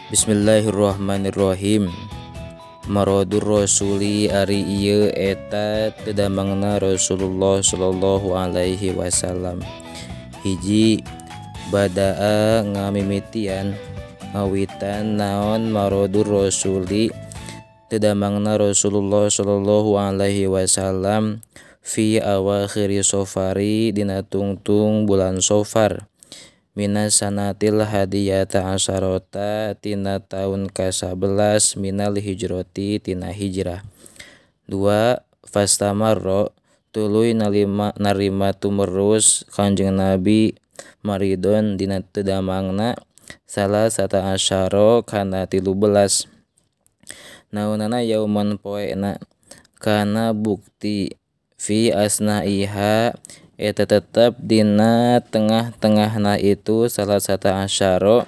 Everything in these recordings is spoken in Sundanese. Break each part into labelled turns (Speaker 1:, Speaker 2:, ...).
Speaker 1: Bismillahirrahmanirrahim. Maradur Rasuli ari ieu eta teu damangna Rasulullah sallallahu alaihi wasallam. Hiji, badaa ngamimitian ngawitan naon maradur Rasuli teu damangna Rasulullah sallallahu alaihi wasallam fi awakhiri Safari dina tungtung bulan Safar minas sanatil hadiyata asarota tina taun ka-11 minal hijroti tina hijrah. 2, fastamarro tuluy narima tumerus Kanjeng Nabi maridon dina teu damangna salasata asyara kana 13 naonana yauman poena kana bukti fi asnaiha eta tetep dina tengah-tengahna itu salasata asyara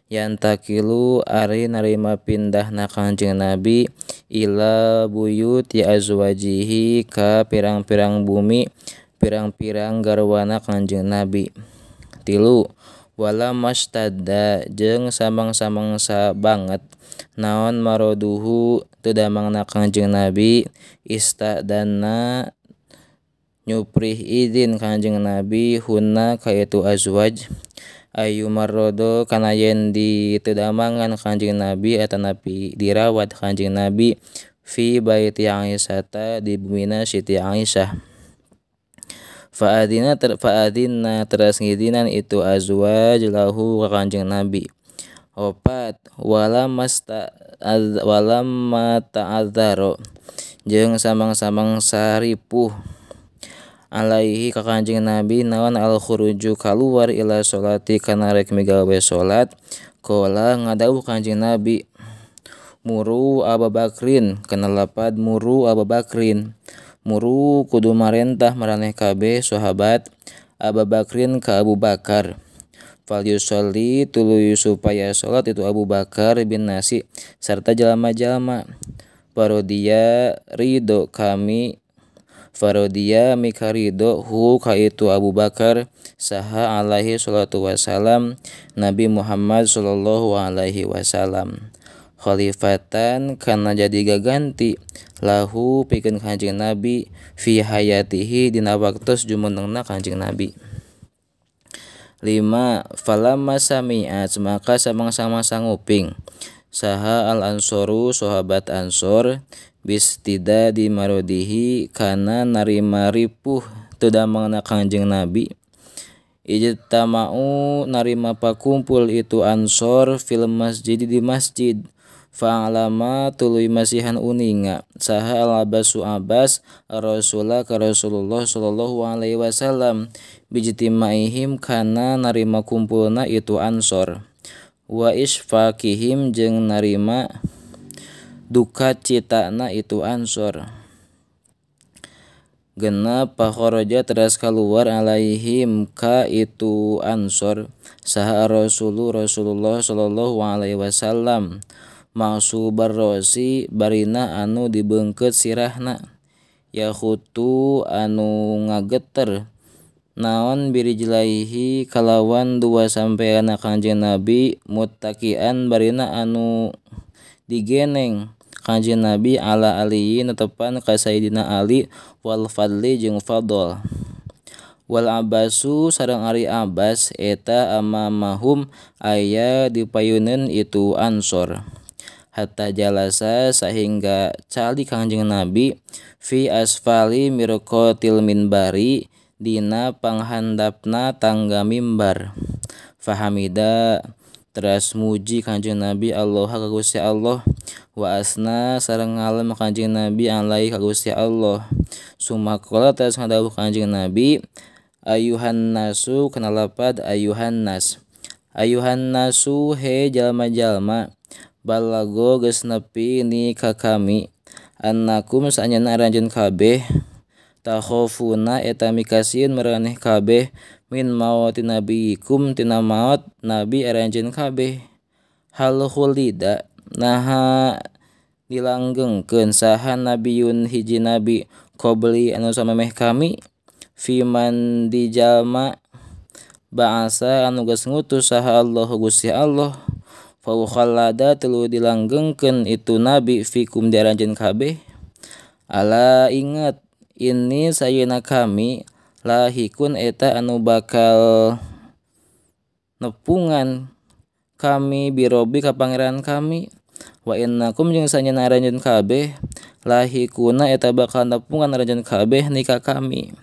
Speaker 1: yantakilu ari narima pindahna Kanjeng Nabi ila buyuti azwajihi ka pirang-pirang bumi pirang-pirang garwana Kanjeng Nabi. 3, wala mastadda jeung samang-samangsa banget naon maroduhu teu damangna Kanjeng Nabi istadana nyuprih izin Kanjeng Nabi hunna ka itu azwaj ayu marrodo kana yen di teu damangan Kanjeng Nabi atanapi dirawat Kanjeng Nabi fi baiti Aisyah di bumina Siti Aisyah. Fa'adina teras ngidinan itu azwaj lahu ka Kanjeng Nabi. 4, walamma ta'adzaro jeung samang-samang saripuh alaihi ka Kanjeng Nabi naon al khuruju kaluar ila sholati kana rek migawe salat qala ngadawuh Kanjeng Nabi muru Abu Bakrin kana lapad muru Abu Bakrin muru kudu marentah maraneh kabeh sahabat Abu Bakrin ka Abu Bakar fal yusolli tuluy supaya salat itu Abu Bakar bin nasi sarta jalma-jalma parodia ridho kami farodia mikarido hu ka itu Abu Bakar saha alaihi salatu wasalam Nabi Muhammad sallallahu alaihi wasallam khalifatan kana jadi gaganti lahu pikeun Kanjeng Nabi fi hayatihi dina waktos jumenengna Kanjeng Nabi. 5, falamma sami'at maka samang-samang nguping saha al ansoru sahabat ansor bistida di marodihi kana narima ripuh teu damangna Kanjeng Nabi ijtama'u narima pakumpul itu ansor fil masjid di masjid fa'alama tuluy masihan uninga saha al abbasu abbas rasula ka Rasulullah sallallahu alaihi wasallam bijtimaihim kana narima kumpulna itu ansor wa isfaqihim jeung narima duka citana itu ansor. 6, pakharaja teras kaluar alaihim ka itu ansor saha Rasulullah sallallahu alaihi wasallam ma'subar rosi barina anu dibeungkeut sirahna yakhutu anu ngageter naon birijlaihi kalawan dua sampeana Kanjeng Nabi muttaqian barina anu digeneng Kanjeng Nabi ala aliyi netepan ka Sayyidina Ali wal Fadli jeung Fadl wal Abbasu sareng ari Abbas eta amamahum aya dipayuneun itu ansor hatta jalasa sahingga cali Kanjeng Nabi fi asfali mirqatil minbari dina panghandapna tangga mimbar fahamida teras muji Kanjeng Nabi Allah ka Gusti Allah wa asna sareng ngalem Kanjeng Nabi alaihi ka Gusti Allah sumakola teras ngadawuh Kanjeng Nabi ayuhan nasu kana lapad ayuhan nas ayuhan nasu he jalma-jalma balago geus nepi ni ka kami annakum saanyana aranjeun kabeh takhofuna eta mikasieun maraneh kabeh min mauti nabiyikum tina maot nabi aranjeun kabeh hal khulida naha dilanggengkeun saha nabiyun hiji nabi qabli anu samemeh kami fiman di jalma ba'asa anu geus ngutus saha Allah Gusti Allah Fa khallada tuluy dilanggengkeun itu nabi fikum di aranjeun kabeh. Ala ingat ini sayeuna kami lahikun eta anu bakal nepungan kami birobi ka pangeran kami. Wa innakum jeung sanyeuna aranjeun kabeh lahikuna eta bakal nepungan aranjeun kabeh nikah kami.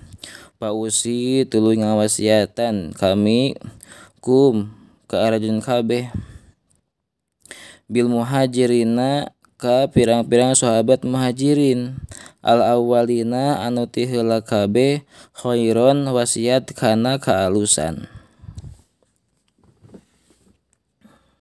Speaker 1: Pausi tuluy ngawasiatan kami kum ka aranjeun kabeh bil muhajirina ka pirang-pirang sahabat muhajirin al awwalina anu ti heula kabeh khairon wasiat kana kaalusan.